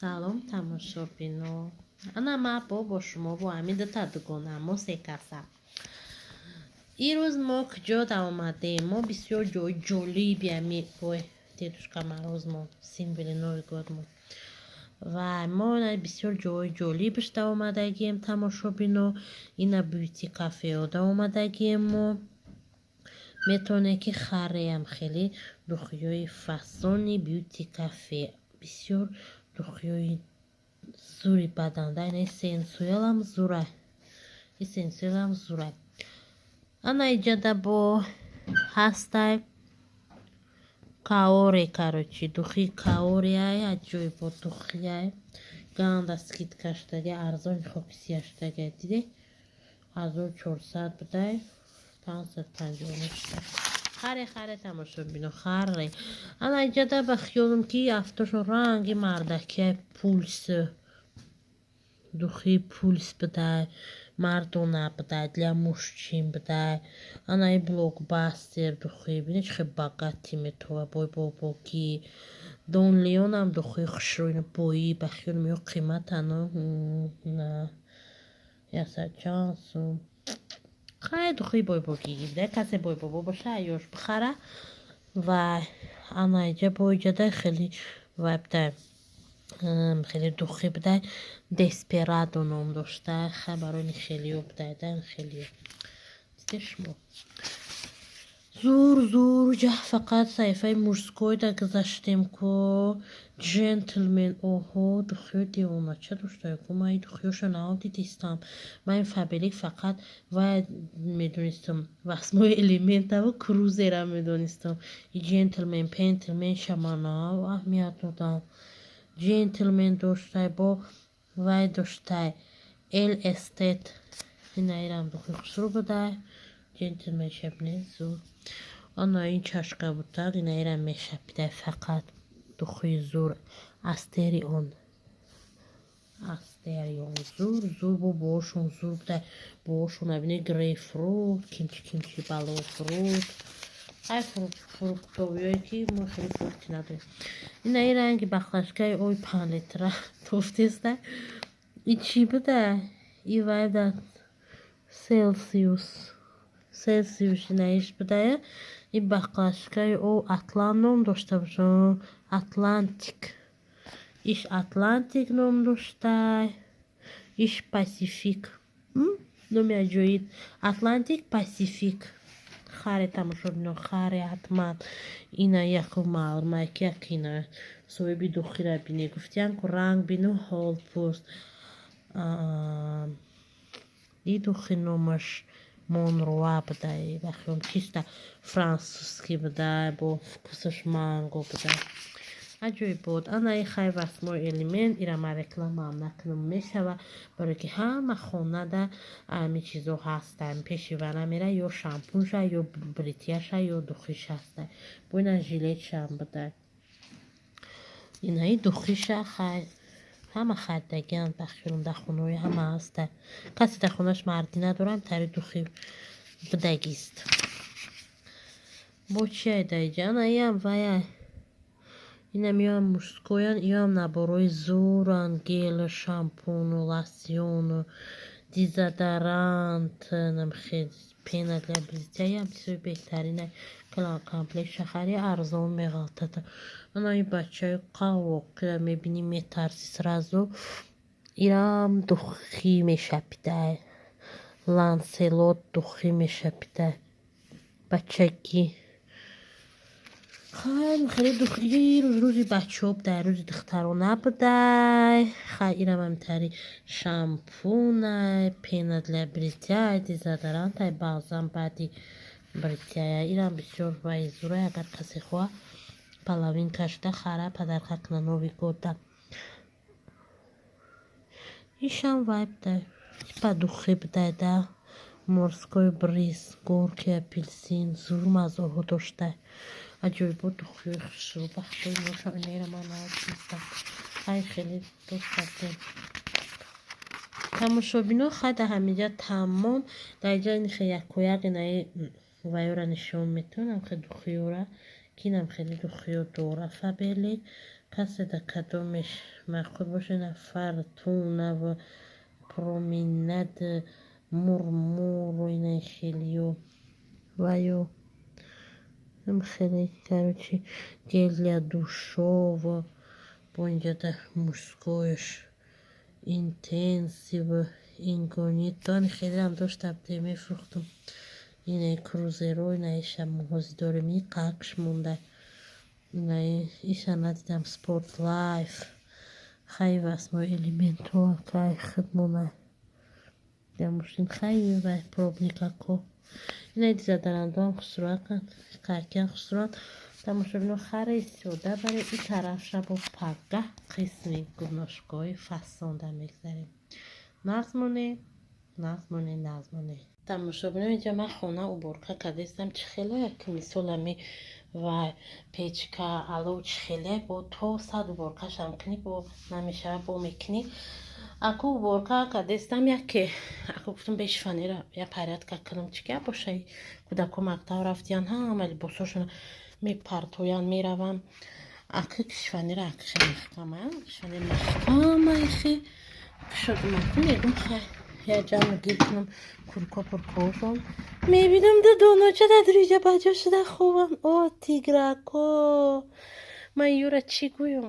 Салом, тамошобино. Ана ма бо шумо, бо ҳамин дута дугонамо, се каса. Ирӯз мо куҷо омадем? Мо бисёр ҷои ҷолиби ами, ой, Дедушка Морозмо, символи Новый годмо. Ва мо бисёр ҷои ҷолибашда омадагием, тамошобино. Ина бьюти кафеода омадагием мо. Метавонед, ки хареам хеле духиёи фасони бьюти кафе, бисёр духиёи зури баданда. Ина сенсуэлам зура, и сенсуэлам зура. Ана иҷада бо ҳастай каоре, короче, духи каореай, аҷоибот духиай. Ганда скидка шудаги, арзони хокисия шудаги. Диде, 1400 будай, 550 шуда. Харе, харе, тамошобино, харе. Ана иҷада ба хиёлам, ки афтошон ранги мардакиай. Пульс, духи Пульс будай, мардона будай, для мужчин будай. Ана и Блокбастер духи, бини, чӣ хел богатый метова, бой бобогӣ. Дон Леонам духи хушрӯ, бои, ба хиёлам ё қиматано на ясад чанд сум. Хай, духи бойбогӣ гирда, касе бойбобо боша, ёш бихара. Ва ана иҷа бо иҷада хеле вай будай, хеле духи будай, Деспирадо ном дошта. Хай, барои хелиё будай да, хелиё. Диде шумо, зур зур ҷа. Фақат саҳифаи мужскойда гузаштем ку. Джентлмен, оҳо, духиёи девонача доштаю ку. Ман и духиёша надидистам. Ман ин Фаберлик фақат вай медонистам, Восьмой элементаву Крузера медонистам. И Джентлмен, пентлмен шамана аҳамият додам. Джентлмен доштай, бо вай доштай, Эл Эстет. Инаирам духи хушрӯ будай. Джентлмен шабне зур. Ана ин чашка бутак, инаирам мешапидай фақат. Духи зур Астерион, Астерион зур зур, бо бошон зур будай. Бошон абини, грейпфрут, кимчи кимчи бало фрут. Ай, фруктовиое, ки мо хеле фрукти надорем. Инаи ранги баклажкаи ои 5 литра туфтеста. И чӣ буда? И вай да, Селсиус, Селсиус инаиш будая. И баклажкаи о Атлант ном дошта бошад, Атлантик. Иш Атлантик ном доштай, иш Пасифик, номи аҷоиб. Атлантик, Пасифик. Харе, тамошобино, харе ҳатман. Ина яку маълумае, ки як ина соҳиби духира бине. Гуфтиян ку ранг бину, ҳол пӯст. И духи номаш Монроа будай, бахём чиста французский будай, бо вкусаш манго будай, аҷоиб буд. Ана и хай, Восьмой элемент. Ира ман рекламаам накунам мешава, барое ки ҳама хонада ами чизо ҳастанд. Пеши вана мера, ё шампунша, ё бритьяша, ё духиш ҳаста. Бо ина жилетшам будай, инаи духиша. Хай, ҳама харидагианд, ба хиёлам дар хонаҳои ҳама ҳаста. Касе дар хонааш мардӣ надорам, тари духи будагист. Бо чи айдаиҷа? Ана иам вая, инам ёам мужскоян, иам наборҳои зуранд: гел, шампуну, лосьону, дезодорант, пена для бритья. Иам чизои беҳтарина. Комплект шахари арзон меғалтад. Ана и бачаи қавоқира мебинӣ, метарси сразу. Ирам духи мешапидай, Ланселот духи мешапидай, бачагӣ. Хай, хеле духи. Рӯз рӯзи бачаҳо будай, рӯзи духтаро набудай. Хай, ирам ҳамтари шампунай, пена для бритья, дезодорантай, баъзан баъди бритья. Ирам бисёр вай зурай. Агар касе хоҳа, половинка шуда хара, подарка куна Новый года. Ишам вай будай, типа духи будай да, Морской бриз, горький апельсин, зур мазоҳо доштай. Аҷоибот духиҳои хушрӯ, бахтои моша. Инера ман наздистам. Хай, хеле дӯст кардем, тамошобино. Хай, дар ҳаминҷа тамом. Дар инҷа хе якояк инаи вайёра нишон метавонам, хе духиёра, ки инам хеле духиё дора Фаберлик. Касе да кадомеш маъқул боша, на Фортуна ва Променад, Мурмур, ина хелиё ва ё хеле, короче, гель для душова, бо инҷада мужскоеш Интенсив, Инкогнито, ани хелеам дошта будем, мефурӯхтум. Инаи крузеро, инаиша моҳози дорем, и қакш монда. Инаи иша надидам, Спорт Лайф. Хай васмои элементҳо кай худмона. Мошин хай вай пробникако. Инаи дезодорантҳоам хусрӯаканд, қакиян хусрӯанд. Тамошобино, харе истифода барем. Ин тарафша бо пагаҳ қисми губношкои фасонда мегзарем. Нағз монед, нағз монед, нағз монед. Тамошобино, инҷа ман хона уборка кардастам. Чӣ хеле як мисол ами ва печка, алов чӣ хеле бо то сад уборкашам кунӣ, бо намешава, бо мекунӣ. Аку уборка кардастам, яке аку гуфтам беш фанера я порядка кунам, чӣ гап боша, кӯдако мактаб рафтиян, ҳама либосошона мепартоянд, мераванд. Аку кишфанера акша маҳкама, кишфанера маҳкама ихе кушодум, аку мегум хай я ҷамъ гир кунам курко пуркошон. Мебинам ду донача дар дурижа баҷо шуда хобам. О, тиграко, ман юра чӣ гӯям?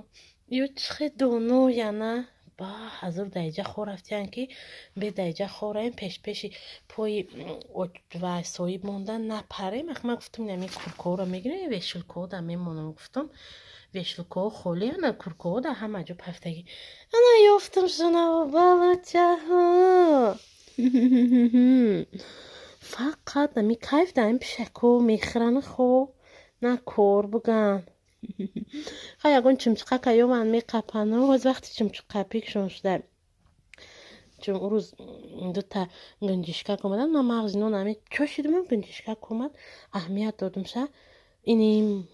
Ё чихе донояна? Ба ҳазур даиҷа хор рафтиян, ки бе даиҷа хораем, пешпеши пои ва соҳиб мондан напарем. Ах, ман гуфтам инами куркоро мегирем, вешилкода мемонам, гуфтам. Вешилкоҳо холӣ, ана куркоҳо дар ҳама ҷо пафтагӣ. Ана ёфтам шунаву балочаҳо. Фақат ами кайф дар ин пишако мехӯрану хоб, на кор буган. Хай ягон чимчиқака ёванд меқапанд. Ҳоз вақти чимчиқапикшон шуда. Чун ӯ рӯз дута гунҷишкак омадан, ман мағзи нон ами чошидум, гунҷишкак омад, аҳамият додумша. Ини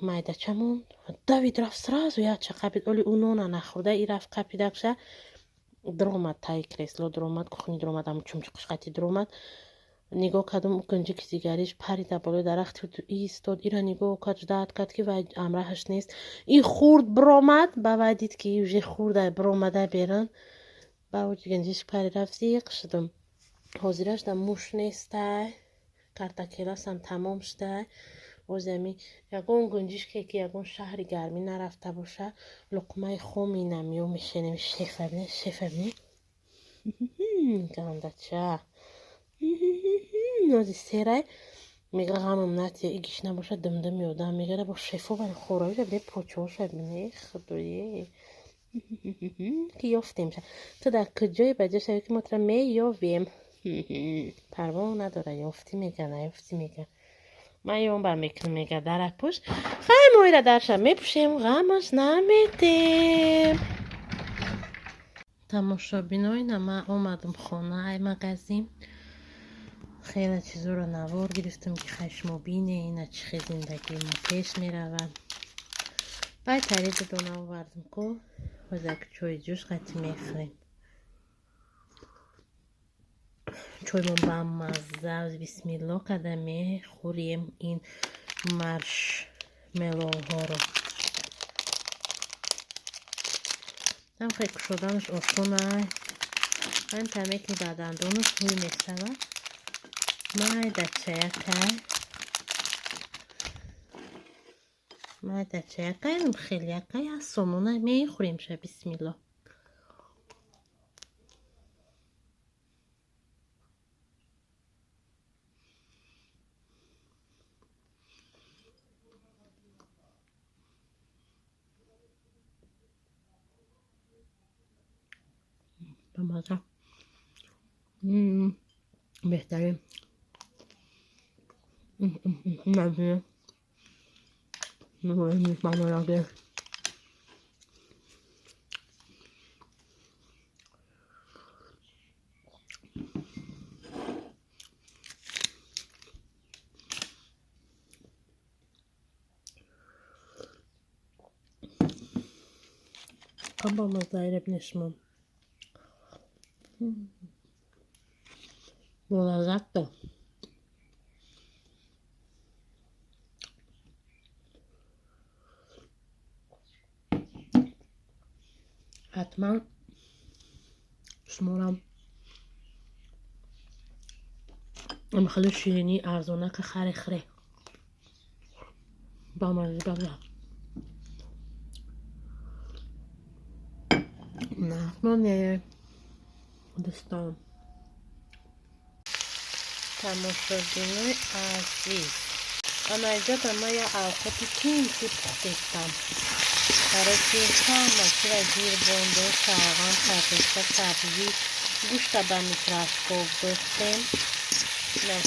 майдача монд, давид рафт, сразу якча қапид. Оли ӯ нона нахӯрда, и рафт қапидакша, даромад таи кресло, даромад кухни, даромад ам чумчиқишқати даромад. Нигоҳ кардум, ӯ гунҷики дигариш парида болои дарахти истод, ира нигоҳ кард, ждать кард, ки вай ҳамраҳаш нест. И хурд биромад, ба вай дид, ки уже хурда биромада берун, ба ӯ гунҷишк пари рафт, зиқ шудум. Ҳозираш да муш нестай, картакеласам тамом шудай. Боз ами ягон гунҷишке, ки ягон шаҳри гармӣ нарафта боша, луқмаи хоми намё мешенем. Шефа бине, шефа бине, гандача нози серай мега, ғамам натия, игиш набоша, димдими одам мегара бо шефо бани хӯравиша бине, почоша бине, худое ки ёфтемша. Ту дар куҷое баҷо шавӣ, ки мо тура меёвем, парво надора, ёфтӣ мега, наёфтӣ мега, ман ёнбар мекунам, мега, дара пӯш. Хай, моира дарша мепӯшем, ғамаш наметем. Тамошобиноина, ман омадам хона ай магазин, хеле чизоро навор гирифтам, ки хай шумо бине, ина чӣ хел зиндагии мо пеш меравад. Баъд тариди дона овардам ку, ҳозак чойи ҷӯш қати мехӯрем. Чоймон ба мазза, бисмилло карда мехӯрем ин маршмеллоуҳоро. Там хеле кушоданаш осонай. Ҳамин таме ки ба дандонаш ҳуй мешавад. Майдачаякай. Майдачаякай, хеле якай аз сомона мехӯрем ша, бисмилло. Ба маза. Беҳтарин. Маза. Мамараге. Ба мазаира бинед шумо. Болаззатто. Ҳатман шуморам хеле ширинии арзонака харе хӯре. Ба мазза база. Нағмоне дӯстон. Тамошобинои азиз, ана иҷода ман як авқоти чимчи пухтестам. Короче, ҳама чира зир бондо, шалғам, картошка, сабзӣ, гӯшта ба микроскоп дохтем.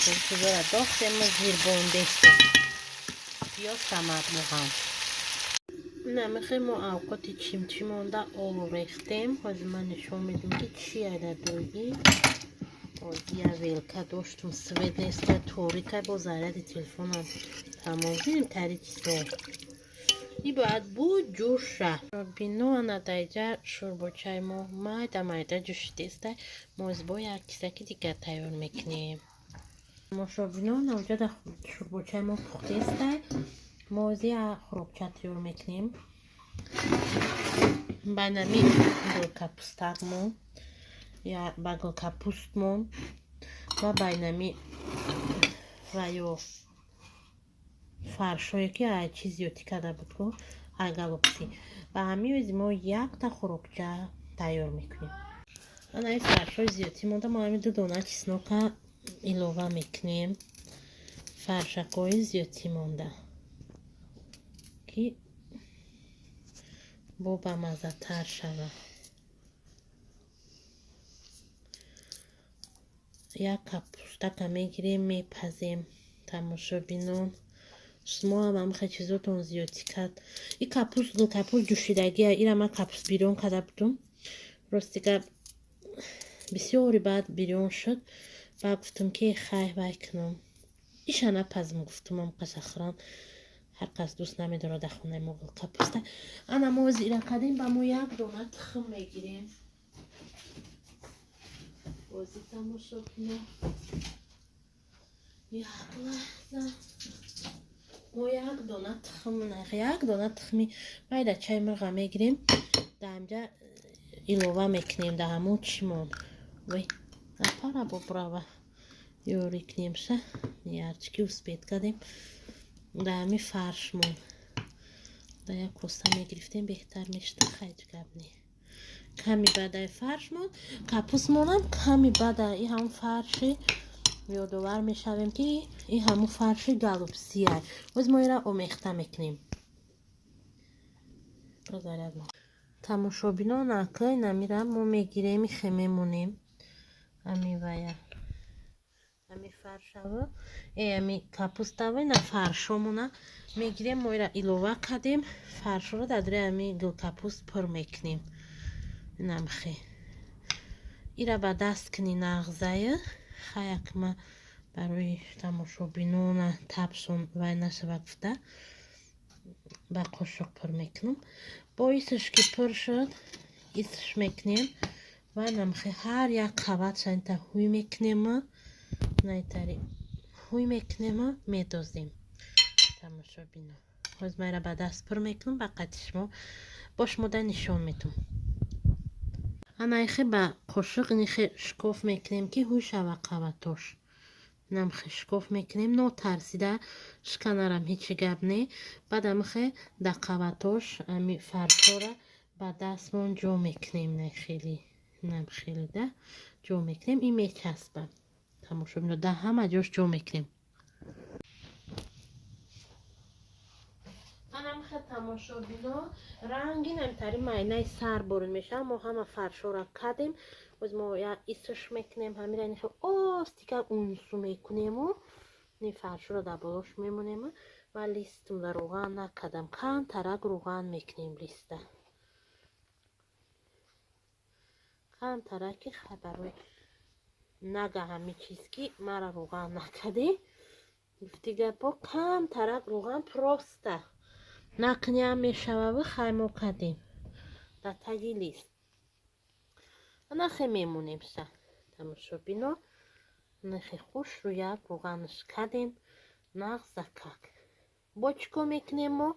Чизора дохтем, зир бондестем. Пиёз, тамат муғам. Намехоҳем мо авқоти чимчи монда олу рехтем. Ҳозир ман нишон медиҳам, ки чи айдадоги. Я велка доштум, свет нест, торика, бо заряди телефонам тамом. Бинем тари чизо. И бояд буд ҷӯша. Бино ана даиҷа шӯрбочаи мо майда майда ҷӯшидеста. Мо бо як кисаки дигар тайёр мекунем. Тамошобино, навҷада шӯрбочаи мо пухтеста. Мо як хӯрокча тайёр мекунем. Ба нами гулкапустакмон, я ба гулкапустмон ва байнами ва ё фаршое ки чи зиёдтӣ карда буд ку ай голубцы. Ба ҳамин ози мо якта хӯрокча тайёр мекунем. Ана ин фаршои зиёдтӣ монда, мо ҳамин ду дона чеснока илова мекунем. Фаршакҳои зиёдтӣ монда, ки бо бамаззатар шавад. Як капустака мегирем, мепазем. Тамошобинон, шумо ҳам ҳамихе чизотон зиёдтӣ кард. И капуст, гулкапуст ҷӯшидагия, ира ман капуст бирён карда будум. Рости гап, бисёри баъд бирён шуд. Баъд гуфтам, ки хай вай кунам. Иша напазм, гуфтум, ам қаса хӯрам. Ҳар кас дӯст намедорад дар хонаи мо гулкапуста. Ана мо ира кардем, ба мо як дона тухм мегирем. Бози тамошо кунем. Як лаҳза. Мо як дона тухм, як дона тухми майда чай мирға мегирем. Дар ҳамҷа илова мекунем дар ҳамон чимон. Вой, напара бобрава. Ёрӣ кунемша. Ярчики успеть кардем. Дар ҳамин фаршмон. Дар як коса мегирифтем, беҳтар мешуд, хайҷ гап не. Ками баъдаи фаршмон, капустмонам ками баъда и ҳамон фарши ёдовар мешавем, ки ин ҳамон фарши голубцыя. Боз мо ира омехта мекунем. Тамошобинон, акай намира мо мегирем, ихе мемонем. Ами вая. Ами фаршава, ами капустави на фаршомона мегирем, мо ира илова кардем, фаршоро дар дури ами гулкапуст пур мекунем. Инамхе. Ира ба даст кунӣ нағзая. Хаяк ма барои тамошобинона табшон вай нашава гуфта ба қошуқ пур мекунам. Бо исш ки пур шуд, исш мекунем ва намхе ҳар як қаватша инта ҳуй мекунем, найтари ҳуй мекунему медозем. Тамошобино, ҳоз ма ира ба даст пур мекунам, ба қати шумо бо шумода нишон медум. Ана ихе ба қошуқ инихе шикоф мекунем, ки ҳуй шава қаватош. Намхе шикоф мекунем, нотарсида шиканарам ҳечи гап не. Баъд амихе дар қаватош ами фаршора ба дастмон ҷо мекунем, на хеле нам хеле да ҷо мекунем, ин мечаспа. Тамошобино, дар ҳама ҷош ҷо мекунем. Анамхе тамошобино, ранги намтари майнаи сар борин мешавад. Мо ҳама фаршора кардем. Боз мо як исш мекунем, ҳамира инихе остика унсу мекунему ин фаршора дар болош мемонем ва листумда рӯған накардам. Камтарак рӯған мекунем листа. Камтараки хай барои нага ҳами чиз ки мара рӯған накардӣ. Гуфти гапо, камтарак рӯған просто накниам мешававу хай мо кардем дар таги лист. Анахе мемонем са. Тамошобино, нахе хуш рӯяк рӯғанаш кардем, нағзакак. Бо чӣ кор мекунем мо?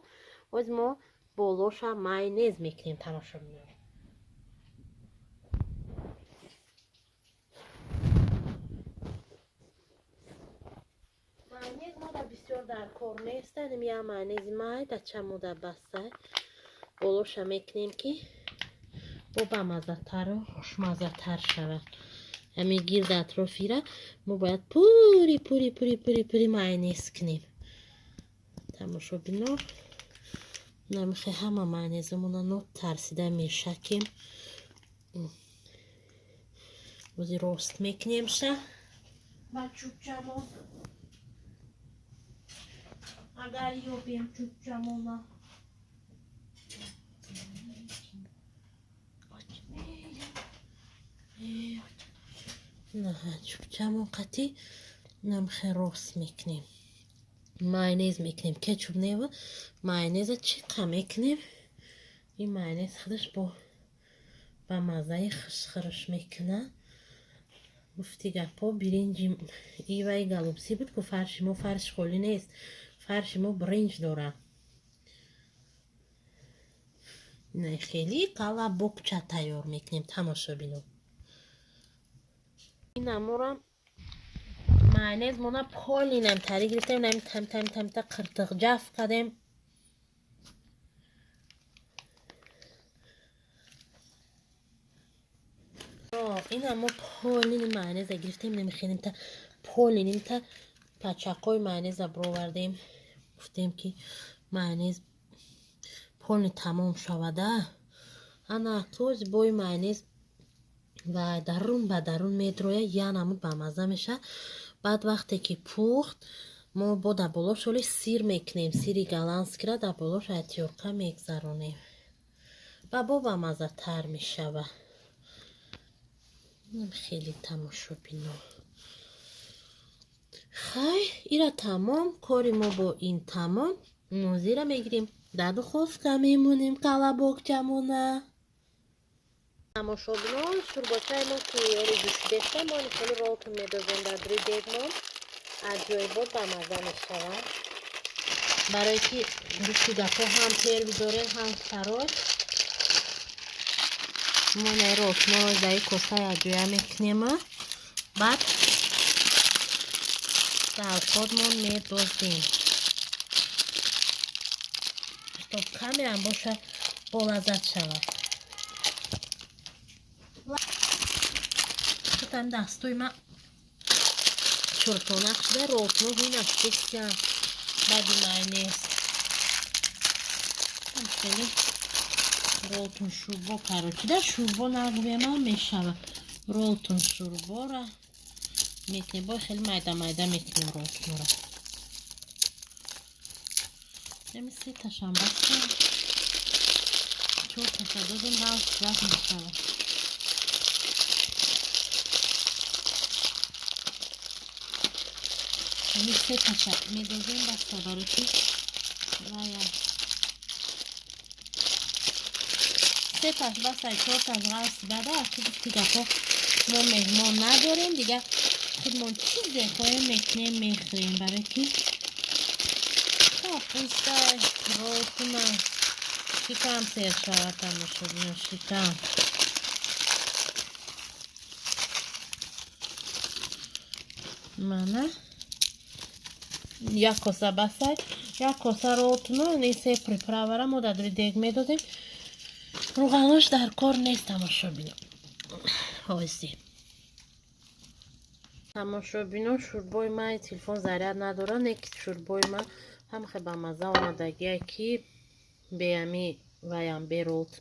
Боз мо болоша майонез мекунем, тамошобино. Бисёр дар кор нест, я майонези майда чамода баста болоша мекунем, ки бо бамаззатару хушмаззатар шавад. Ҳамин гирди атрофира мо бояд пури пури пури пури пури майонез кунем. Тамошобино, намихе ҳама майонезамона нотарсида мешакем. Ози рост мекунемша ба чӯбчамон, агар ёбем чӯбчамона. Чӯбчамон қатӣ намихе рост мекунем, майонез мекунем, кетчуп нева, майонеза чиқа мекунем. Ин майонез худаш бо ба маззаи хушхӯрш мекунад. Гуфти гапҳо, биринҷи иваи голубцы буд ку, фарши мо фарш холӣ нест, фарши мо биринҷ дорад. Хеле колобокча тайёр мекунем, тамошобино. Инамора майонез мона полинам тари гирифтем, нами там там там та қиртиқ ҷаф кардем. Ина мо полини майонеза гирифтем, намехелим та полиним та пачақои майонеза бировардем. Гуфтем, ки майонез полни тамом шавада. Ана този бои майонез ва дарун ба дарун медроя, я намуд бамазза мешавад. Баъд вақте ки пухт, мо бо дар болош оли сир мекунем, сири голландскира дар болош атёрка мегзаронем ва бо бамаззатар мешавад. Хеле, тамошобино. Хай, ира тамом, кори мо бо ин тамом. Нозира мегирем, дар духовка мемонем колобокчамона. Тамошобинон, шӯрбочаи мо ки оли ҷӯшидеста, мо хеле ролтон медозем дар рӯи дегмон, аҷоибот бамазза мешавад. Барое ки гуфти гапҳо, ҳам перви дорем, ҳам сарой. Мо инаи ролтонро дар косаи аҷоя мекунем, баъд дар худмон медозем, чтоб камеам боша, болаззат шавад. Там дастои ма чуртонақ шуда, ролтоно ҳуй баъди майонез. Хеле ролтон шӯрбо, короче, да, шӯрбо нагӯямам мешава. Ролтон шӯрбора мекунем, бо хеле майда майда мекунем ролтонро. Ами сеташам баста, чорташа додем, ғалт зад мешава. Ами сеташа медозем, баста, барои ки вая сеташ баста, чорташ ғалт бада. Гуфти гапҳо, мо меҳмон надорем, дига худмон чизе хоҳем мекунем, мехӯрем. Барои ки капустай ролтуна шикам сер шавад, тамошобино, шикам. Мана як коса басай, як коса ролтуно, не се приправара мо дар дег медодем. Рӯғанош дар кор нест, тамошобино. Ҳози, тамошобино, шӯрбои ма, телефон заряд надорад, не ки шӯрбои ма ҳам хе бамазза омадагия, ки беами ваям беролт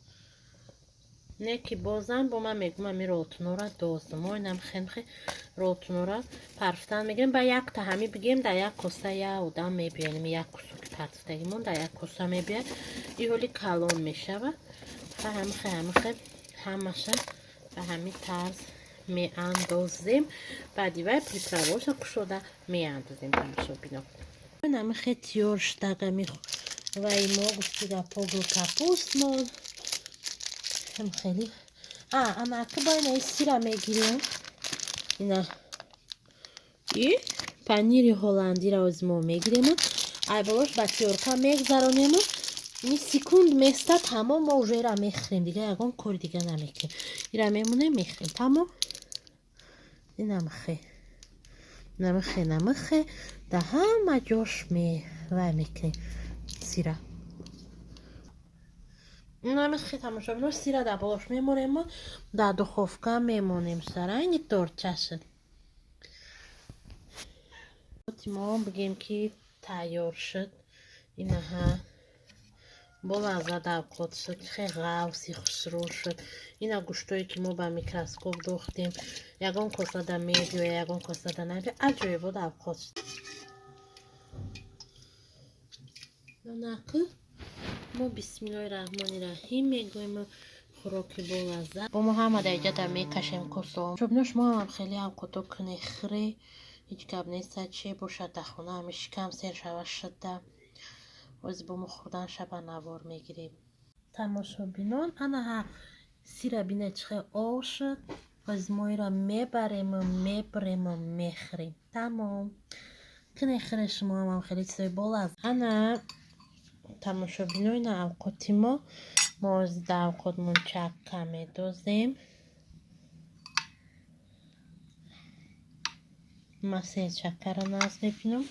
не, ки бозам бо ман мегӯм, ами ролтунора дозм. Мо инам хемхе ролтунора парфтан мегирем, ба якта ҳами бигем, дар як коса я одам мебиёнем, як кусоки партфтагимон дар як коса мебиёд. И ҳоли калон мешавад ва ҳамихе ҳамаша ба ҳамин тарз меандозем. Баъди вай приправоша кушода меандозем, тамошобино. Намихе тиёр штагами вай мо, гуфти гапо, гул капустмон хеле. А анаки ба инаи сира мегирем, ина и панири ҳолландиро оз мо мегирему, ай болош ба тиёрка мегзаронему. Ни секунд места, тамом. Мо уже ира мехӯрем, дига ягон кори дига намекунем, ира мемонем, мехӯрем, тамом. Инамхе. Намихе, намихе, да ҳама ҷош вай мекунем сира. Намихе, тамошобино, сира дар болош мемонем, дар духовка мемонем. Саранги тортча шуд. Мо бигем, ки тайёр шуд. Инаҳа, бо лаззат авқот шуд, хеле ғафси хушрӯ шуд. Ина гӯштое, ки мо ба микроскоп духтем, ягон косада мебиёя, ягон косада намебиёя. Аҷоибот авқот шуд. Наку мо бисмиллоҳи раҳмони раҳим мегӯем. Хӯроки болаззат бо мо ҳама дар иҷада мекашем косо. Шобино, шумо ҳам хеле авқото куне, хӯре, ҳеҷ гап неста. Че бошад, дар хона ҳами шикам сер шава шуда. Ози бо мо хӯрдан шаба навор мегирем. Тамошобинон, анаҳа сира бина, чӣ хел ов шуд. Ози мо иро мебарему, мебурему, мехӯрем. Тамом, куне, хӯре шумо ҳам хеле чизои болаззат. Ана, тамошобино, ина авқоти мо. Мо ози дар авқотмон чакка медозем. Ма се чаккара наз мебинам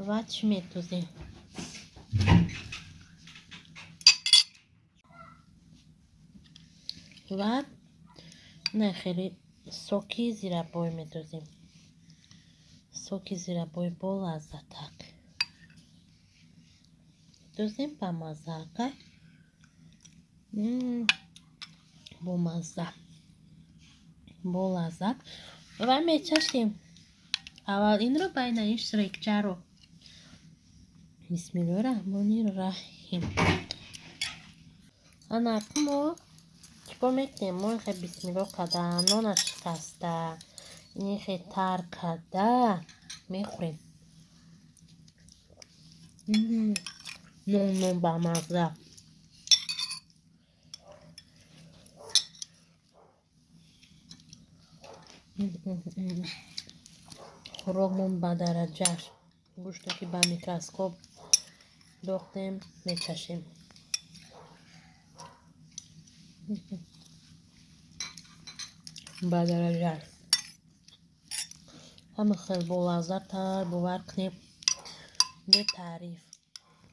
ва чӣ медозем? Ва на хеле соки зирабой медозем. Соки зирабой бо лаззатак дозем, ба маззака, бо мазза, бо лаззат. Ва мечашем аввал инро, байна ин шрекчаро. Бисмиллоҳи раҳмони раҳим. Анак мо чикор мекунем? Мо хе бисмиллоҳ када, нона шикаста, ини хе тар када мехӯрем. Нон, нон ба мазза. Хӯрокмон ба дараҷаш. Гӯште, ки ба микроскоп дохтем, мечашем. Ба дараҷаш, ҳама хел болаззаттар, бовар кунем, бетаъриф.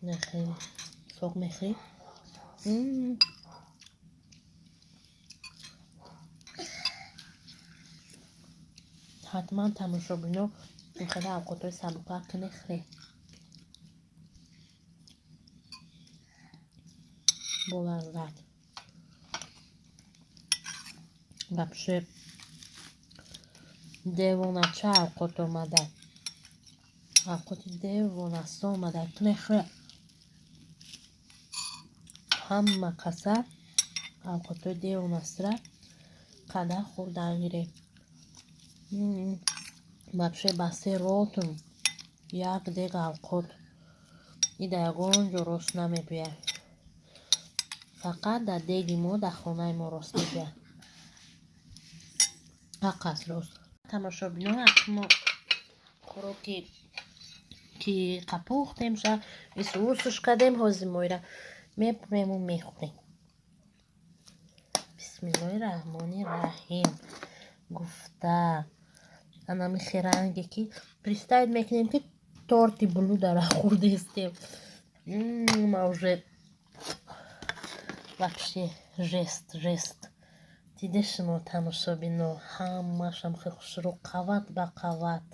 Нахел сок мехӯрӣ. Ҳатман, тамошобино, хеле авқотҳои сабука кунед, хӯред, болаззат. Вообще девонача авқот омада, авқоти девонасо омада. Кунед, хӯред. Ҳама каса авқотҳои девонасра қадар хӯрдан гиред. Вообще ба се ротум як дег авқот и дар ягон ҷо рост намебиёяд, фақат дар деги мо, дар хонаи мо рост мебиёяд. Ҳақ аст, рост. Тамошобинон, мо хӯроки ки қапухтем, ша исусуш кардем, ҳозир мо ира мебурему мехӯрем. Бисмиллоҳи раҳмони раҳим гуфта, анами херанге, ки представить мекунем, ки торти блюдара хӯрдестем. Ма уже вообще жесть, жесть. Диде шумо, тамошобино, ҳамашам хел хушрӯ, қават ба қават.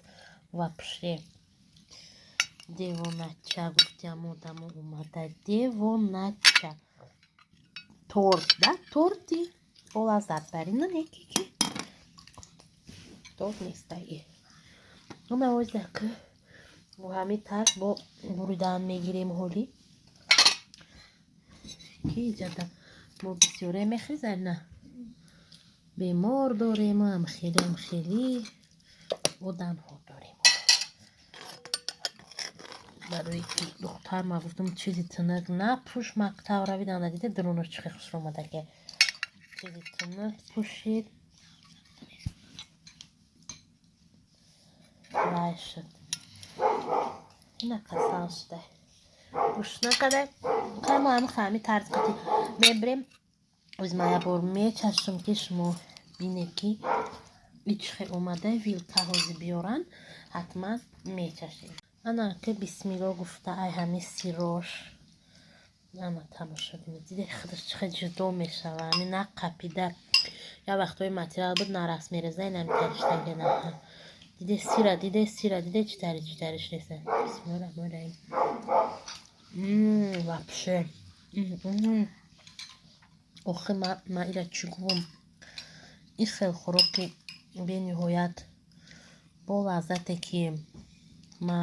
Вообще девонача гуфтиам, одамо омада. Девонача торт да торти болаззат барина неки, ки торт нестаи. Навозак бо ҳамин тарз бо буридан мегирем. Ҳоли ки иҷада мо бисёре мехезад, на бемор дорем, амхеле амхели одамҳо дорем. Барои ки духтар ма гуфтам, чизи тинак напӯш, мактаб равид. Ана дида, дурунош чӣ хел хушро омадаке. Чизи тинак пӯшид, вай шуд. Ина касал шуда, гӯш накарда. Мо ҳами ҳами тарз қати мебирем. Оз ма як бор мечашам, ки шумо бинед, ки ичхе омада. Вилка ҳозир биёранд. Ҳатман мечашем. Ана ки бисмилло гуфта ай ҳами сирош. Ана тамошо кунед. Диде худаш чӣ хел ҷудо мешава. Ҳами на қапида. Я вақтҳои материал буд нарас мереза инами тариштага на. Диде сира, диде сира, диде чӣ тари чӣ тариш реса. Бисмиллоҳи раҳмони раҳим. Вообще. Охи ма ира чӣ гувам? Ин хел хӯроки бениҳоят бо лаззате ки ма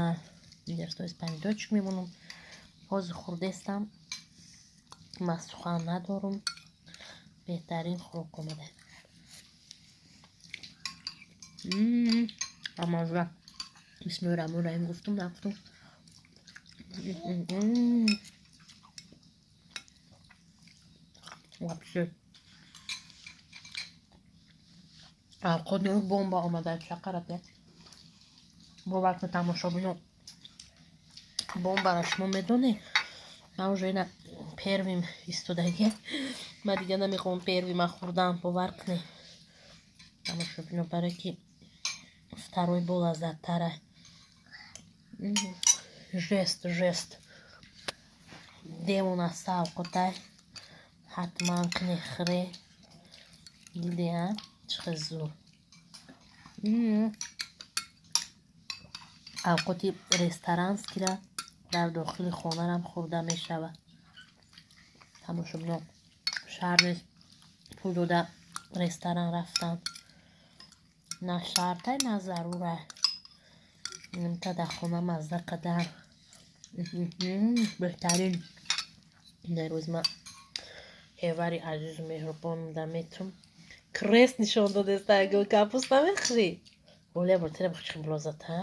инҷа помидорчик мемонам. Ҳозир хӯрдестам. Ма сухан надорум. Беҳтарин хӯрок омада. Амаза. Бисмиллоҳи раҳмони раҳим гуфтум, нагуфтум. Вообще. Авқот бомба омада, чақарате. Бовар кунед тамошобино. Бомбаро шумо медонед? Ман уже ина первым истодаги. Ман дига намехоҳам первый ман хӯрдан, бовар кунед. Тамошобино, барое ки второй бо лаззаттара. Жест, жест. Девонаста авқотай. Ҳатман кунед хӯре. Диде, а? Чӣ хел зур. Авқоти ресторанскира дар дохили хонарам хӯрда мешавад. Тамошобино, шарт нест пул дода ресторан рафтан. На шартай, на зарурай. Та дар хона мазза қадар. Беҳтарин. Дар рӯз ма ҳевари азизу меҳрубон да метум. Крест нишон додеста, гул капуста мехӯрӣ? Оля бортера бихчи булозата.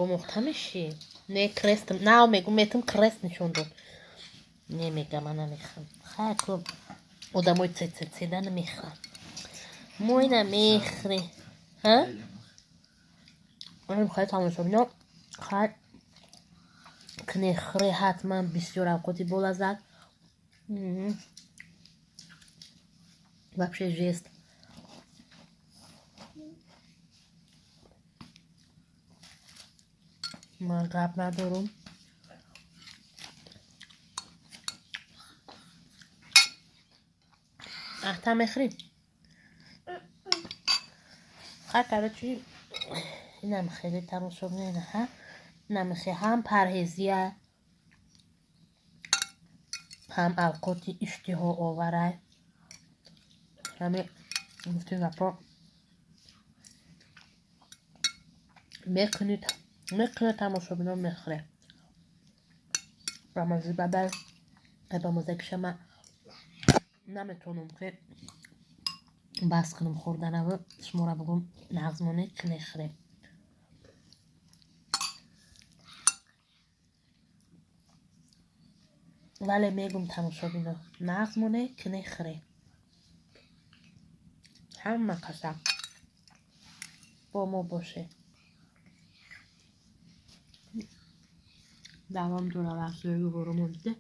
Омӯхта мешӣ? Не крест, на мегум метум крест нишон дод. Не мега ман намехӯрам. Хай ку одамои цецецеда намехӯрам. Мо ина мехӯрем. Ҳа? Хай тамошобино, хай кунед хӯре ҳатман бисёр авқоти болаззат. Вообще жест. Ман гап надорум. Ахта мехӯрӣ? Хай короче, инам хеле тамошобино ина ҳа. Инам ҳам парҳезия, ҳам авқоти иштиҳооварай. Ҳами гуфтем гапо мекунед, мекунед тамошобино мехӯре. Рамази бабай, ай ба мазакиша ма наметавонам ки бас кунам хӯрданаву шуморо бугум нағзмонӣ кунед хӯре. Вале мегум тамошобино, нағзмоне кунед хӯре. Ҳама каса бо мо боше. Давом дора вақти гуворумон диде.